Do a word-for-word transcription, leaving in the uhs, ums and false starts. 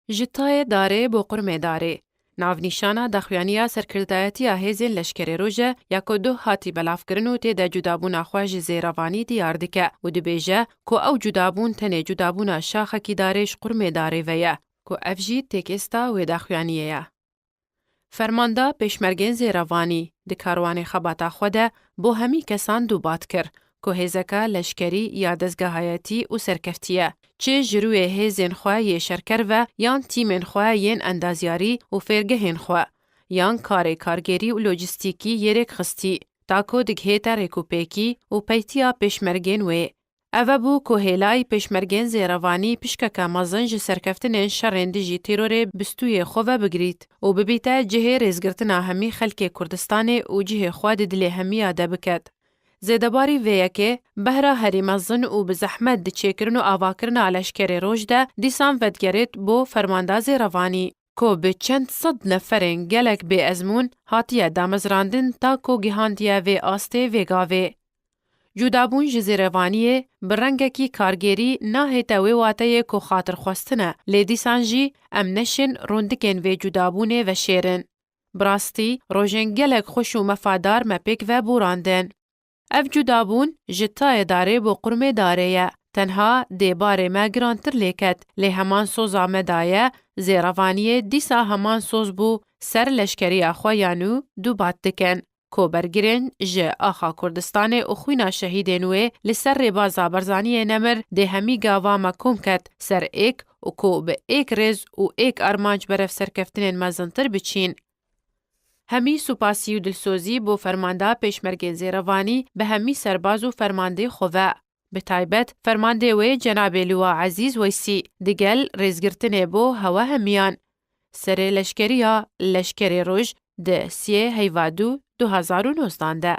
Ji tayê darê bo qurmê darê. Navnîşana daxuyaniya serkirdayetiya hêzên leşkerê roj e ya ku duh hatî belavkirin û tê de cudabûna xwe ji zêrevanî diyar dike û dibêje ku ew cudabûn tenê cudabûna şaxekî darê ji qurmê darê ve ye, ku ev jî têkêsta wê daxuyaniyê ye. Fermanda pêşmergên zêrevanî di karwanê xebata xwe de bo hemî kesan dûbat kir ku hêzeka leşkerî ya dezgehayetî û serkeftî ye, çi ji rûyê hêzên xwe yê şerker ve yan tîmên xwe yên endazyarî û fêrgehên xwe, yan karê kargêrî û lojîstîkî yê rêkxistî, ta ku digihête rêkûpêkî û peytiya pêşmergên wê. Ev e bû ku hêlayî pêşmergên zêrevanî pişkeke mezin ji serkeftinên şerên dijî terorê bi stûyê xwe ve bigirît û bibîte cihê rêzgirtina hemî xelkê Kurdistanê û cihê xwe di dilê hemiya de biket. Zêdebarî vê yekê, behra herî mezin û bi zehmet di çêkirin û avakirina leşkerê roj de dîsan vedigerêt bo fermanda zêrevanî, ku bi çend sed neferên gelek bêezmûn hatiye damezrandin ta ku gihandiye vê astê vê gavê. Cudabûn ji zêrevaniyê bi rengekî kargêrî nahête wê wateyê ku xatirxwestin e, lê dîsan jî em neşên rûndikên vê cudabûnê veşêrin. Bi rastî, rojên gelek xweş û mefadar me pêk ve borandin. Ev cudabûn ji tayê darê bo qurmê darê ye. Tenha dê barê me girantir lê ket, lê heman soza me daye, zêrevaniyê dîsa heman soz bû ser leşkeriya xwe ya nû dûbat dikin. Ku bergirên ji axa Kurdistanê û xwîna şehîdên wê li ser rêbaza Barzaniyê nemir dê hemî gava me kom ket ser êk û ku bi êk rêz û êk armanc berev serkeftinên mezintir biçîn. Hemî supasî û dilsozî bo fermanda pêşmergên zêrevanî bi hemî serbaz û fermandê xwe ve. Bi taybet fermandê wê cenabê Liwa Ezîz Weysî digel rêzgirtinê bo hewe hemiyan. Serê leşkeriya Leşkerê Roj di siyê heyva du du hezar û nozdan de.